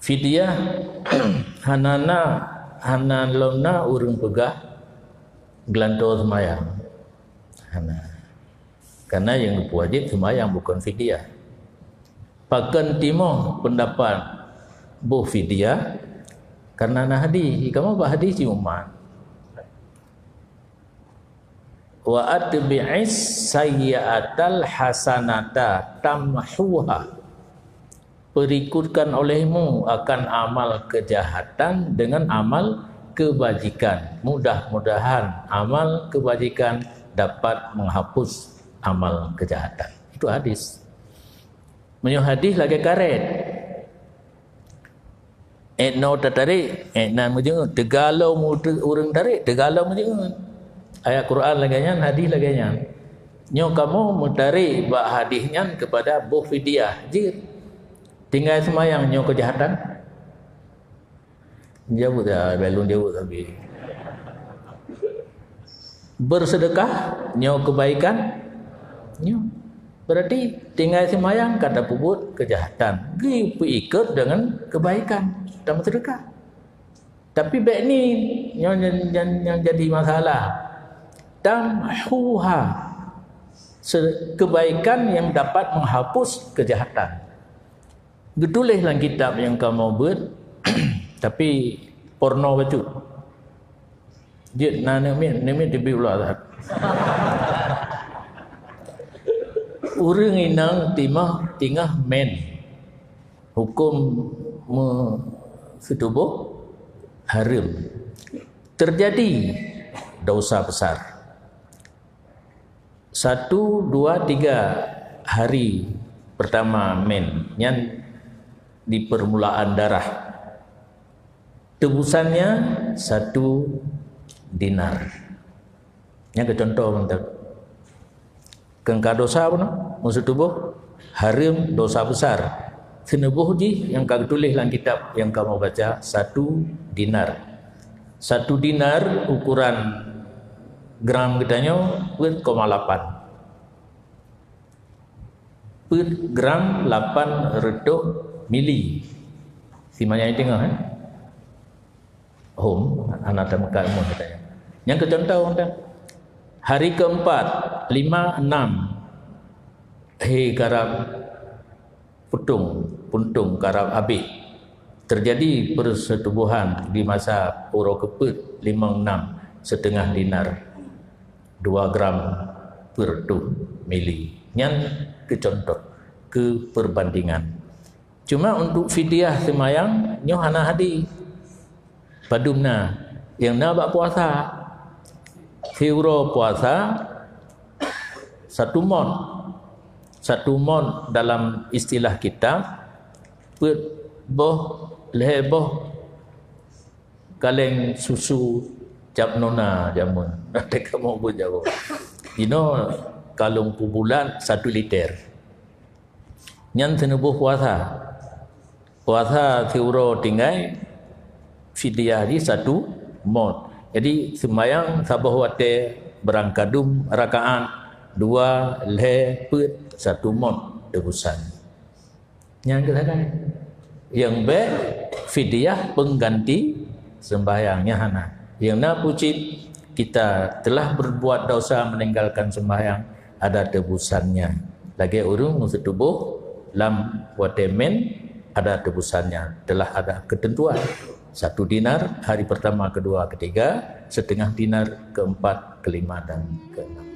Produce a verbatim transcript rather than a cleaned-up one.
Fidyah hana na, hana lom na ureuëng peugah geulantoe seumayang. Hana. Karena nyang geupeuwajéb seumayang, bukan fidyah. Pakon timoh peundapat boh fidyah? Karena na hadis. Kamoe bak hadis cuma, "Wa atbi'is sayyi'atal hasanata tamhuha." Perikutkan olehmu akan amal kejahatan dengan amal kebajikan. Mudah-mudahan amal kebajikan dapat menghapus amal kejahatan. Itu hadis. Meunyoe hadis lagée karet. Ék noe tatarék, ék nan meujeungeut. Teuga lom ureuëng tarék, teuga lom meujeungeut. Ayat Quran lagée nyan, hadis lagée nyan. Nyoe kamoe meutarék bak hadis nyan keupada boh fidyah jeuet. Tinggai seumayang nyoe keujahatan? Jaweueb ya, belum jaweueb tapi. Beureuseudekah nyoe keubaikan? Nyoe. Berarti tinggai seumayang ka tapeubuet keujahatan, geupeuikot deungon keubaikan, tameuseudeukah. Tapi bék ni nyoe nyang, nyang, nyang jadi masalah. Tamhuha, se-, keubaikan nyang dapat meuhapus keujahatan. Geutuléh lam kitab nyang kamoe beuet, tapi porno bacut. Jeuet na aneuk miet, aneuk miet teubiet ulat that. Ureuëng inong timah tingah men. Huköm meuseutuboh hareuem. Teujadi desya besar. Satu, dua, tiga hari pertama men, nyan di permulaan darah. Tebusannya satu dinar. Nyan keu contoh mantong. Keu ka desya bunoe, meuseutuboh hareuem desya besar. Seunuboh jih nyang ka geutuléh lam kitab nyang kamoe baca, satu dinar. Satu dinar ukuran gram geutanyoe peuet koma lapan. Peuet gram lapan reutôh mili. Simanya teungoh, eh? Hom, hana tameukat umur geutanyoe. Nyang keu contoh, hari keempat, lima, enam, he karab putong, puntong karab habéh. Teujadi peursetubuhan di masa uroe keupeuet, limong, enam, siteungoh dinar, dua gram per reutôh mili. Nyan keu contoh, keu peubandingan. Cuma untuk fidyah seumayang, nyoe hana hadis. Padum na, nyang na bak puasa. Siuroe puasa, satu mot. Satu mot dalam istilah kitab, peuet boh, lhée boh kaleng susu cap nona jameun. Teuka meubuet jameun. Inoe kalon peubulan satu liter. Nyan seunuboh puasa. Puasa siuroe tinggai, fidyah jih satu mot. Jadi, seumayang saboh watée beurangkadum rakaat, dua, lhée, peuet, satu mot tebusan. Nyan keusakan. Nyang bék fidyah pengganti sembahyang, nyan hana. Nyang na pucit, kita telah berbuat dosa meninggalkan sembahyang, ada tebusannya. Lagée ureuëng meuseutuboh lam watée men, ada tebusannya. Telah ada ketentuan. Satu dinar hari pertama, kedua, ketiga, setengah dinar keempat, kelima, dan keenam.